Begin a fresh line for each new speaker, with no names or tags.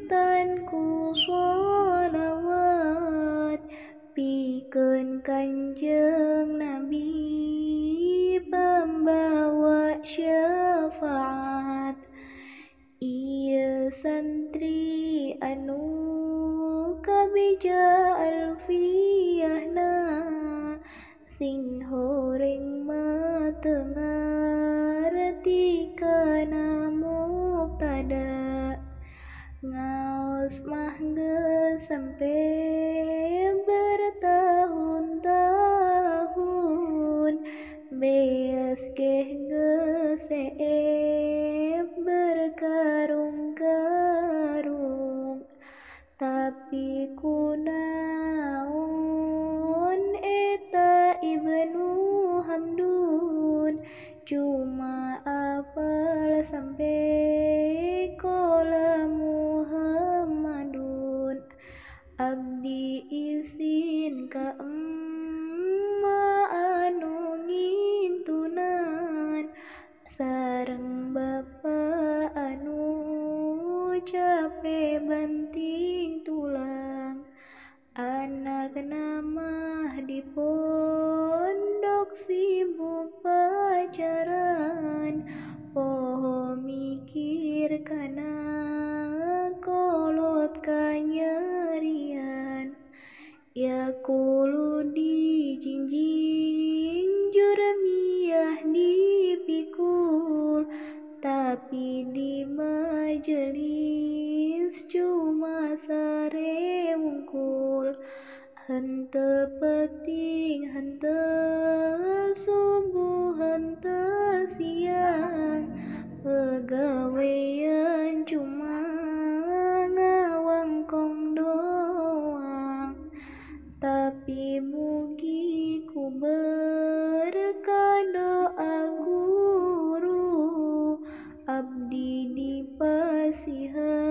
Kawitan ku sholawat pikeun Kanjeng Nabi pembawa syafaat. Ieu santri anu kabija alfiyahna sing horeng mah teu ngarti kana mubtada. Ngaos mah geus sampe bertahun-tahun, beas geh geus seep berkarung-karung. Tapi kunaon eta Ibnu Hamdun cuma apal sampe qala Muhammadun. Abdi isin ka emma anu ngintunan sareng bapa anu cape banting tulang. Anakna mah di pondok sibuk pacaran, poho mikir kana kolot kanyerian. Yaqulu dijinjing jurmiyah dipikul, tapi di majelis cuma sare wungkul. Henteu peuting henteu subuh henteu siang, pegawean cuma ngawangkong doang. Tapi mugi ku berkah doa guru, abdi dipasihan